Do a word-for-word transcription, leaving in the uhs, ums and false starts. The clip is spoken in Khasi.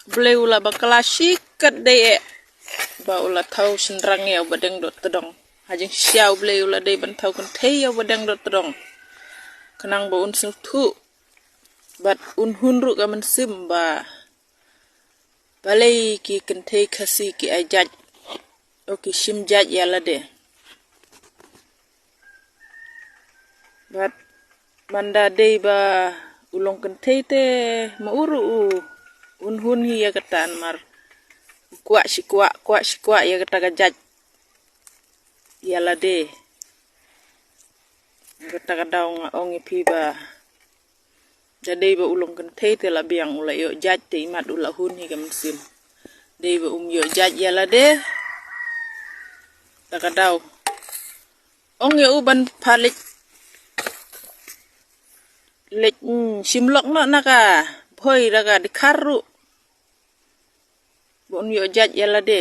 Blei u la bakla shi katdei eh ba u la thaw shynrang ïa u badeng dot tdong. Ha jingshisha U Blei u la dei ban thaw kynthei ïa u badeng dot tdong, khnang ba un sngewthuh bad un hun ruh ka mynsiem ba balei ki kynthei Khasi ki ai jait, o ki shim jait ïa lade. Bad man da dei ba u long kynthei te ma u ruh u un hun hi ïa kata, namar u kwah shi kwah, kwah shi kwah ïa kata ka jait ïa lade. Kata ka daw nga ong ïa phi ba da dei ba u long kynthei te la biang, u la ïoh jait te imat u la hun hi ka mynsiem. Dei ba um ïoh jait ïa lade. Kata ka daw ong ïa u ban pha leit, leit, mm, shim lok noh na ka bhoi da ka dkhar ruh ba un ïoh jait ïa lade.